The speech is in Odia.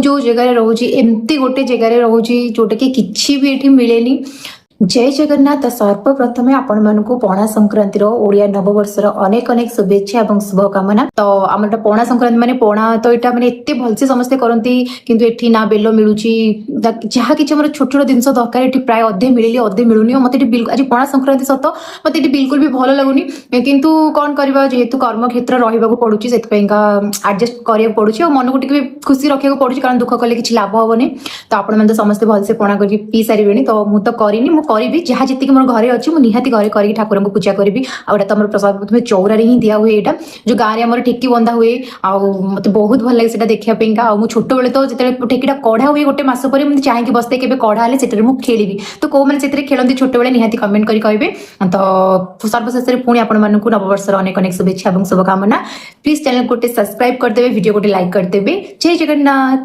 ଯୋଉ ଜାଗାରେ ରହୁଛି, ଏମିତି ଗୋଟେ ଜାଗାରେ ରହୁଛି ଯୋଉଟା କି କିଛି ବି ଏଠି ମିଳେନି। ଜୟ ଜଗନ୍ନାଥ। ତ ସର୍ବପ୍ରଥମେ ଆପଣମାନଙ୍କୁ ପଣା ସଂକ୍ରାନ୍ତିର, ଓଡ଼ିଆ ନବବର୍ଷର ଅନେକ ଅନେକ ଶୁଭେଚ୍ଛା ଏବଂ ଶୁଭକାମନା। ତ ଆମର ଏଟା ପଣା ସଂକ୍ରାନ୍ତି ମାନେ ପଣା ତ ଏଇଟା ମାନେ ଏତେ ଭଲସେ ସମସ୍ତେ କରନ୍ତି, କିନ୍ତୁ ଏଠି ନା ବେଲ ମିଳୁଛି, ଯାହା କିଛି ଆମର ଛୋଟ ଛୋଟ ଜିନିଷ ଦରକାର, ଏଠି ପ୍ରାୟ ଅଧେ ମିଳିଲେ ଅଧେ ମିଳୁନି। ଆଉ ମତେ ଏଠି ଆଜି ପଣା ସଂକ୍ରାନ୍ତି ସତ, ମତେ ଏଠି ବିଲକୁଲ ବି ଭଲ ଲାଗୁନି। କିନ୍ତୁ କଣ କରିବା, ଯେହେତୁ କର୍ମକ୍ଷେତ୍ର ରହିବାକୁ ପଡୁଛି, ସେଥିପାଇଁକା ଆଡଜଷ୍ଟ କରିବାକୁ ପଡୁଛି ଆଉ ମନକୁ ଟିକେ ବି ଖୁସି ରଖିବାକୁ ପଡୁଛି, କାରଣ ଦୁଃଖ କଲେ କିଛି ଲାଭ ହବନି। ତ ଆପଣମାନେ ତ ସମସ୍ତେ ଭଲସେ ପଣା କରିକି ପିଇ ସାରିବେଣି। ତ ମୁଁ ତ କରିନି, ମୁଁ କରିବି। ଯାହା ଯେତିକି ମୋର ଘରେ ଅଛି, ମୁଁ ନିହାତି ଘରେ କରିକି ଠାକୁରଙ୍କୁ ପୂଜା କରିବି। ଆଉ ଏଇଟା ତ ଆମର ପ୍ରସାଦ ପ୍ରଥମେ ଚଉରାରେ ହିଁ ଦିଆ ହୁଏ। ଏଇଟା ଯୋଉ ଗାଁରେ ଆମର ଠେକି ବନ୍ଧା ହୁଏ ଆଉ ମତେ ବହୁତ ଭଲ ଲାଗେ ସେଟା ଦେଖିବା ପାଇଁକା। ଆଉ ମୁଁ ଛୋଟବେଳେ ତ ଯେତେବେଳେ ଠେକିଟା କଢା ହୁଏ ଗୋଟେ ମାସ ପରେ, ମୁଁ ଚାହିଁକି ବସିଥାଏ କେବେ କଢା ହେଲେ ସେଠାରେ ମୁଁ ଖେଳିବି। ତ କୋଉମାନେ ସେଥିରେ ଖେଳନ୍ତି ଛୋଟବେଳେ, ନିହାତି କମେଣ୍ଟ କରି କହିବେ। ତ ସର୍ବଶେଷରେ ପୁଣି ଆପଣମାନଙ୍କୁ ନବବର୍ଷର ଅନେକ ଅନେକ ଶୁଭେଚ୍ଛା ଏବଂ ଶୁଭକାମନା। ପ୍ଲିଜ ଚ୍ୟାନେଲ ଗୋଟେ ସବସ୍କ୍ରାଇବ କରିଦେବେ, ଭିଡିଓ ଗୋଟେ ଲାଇକ୍ କରିଦେବେ। ଜୟ ଜଗନ୍ନାଥ।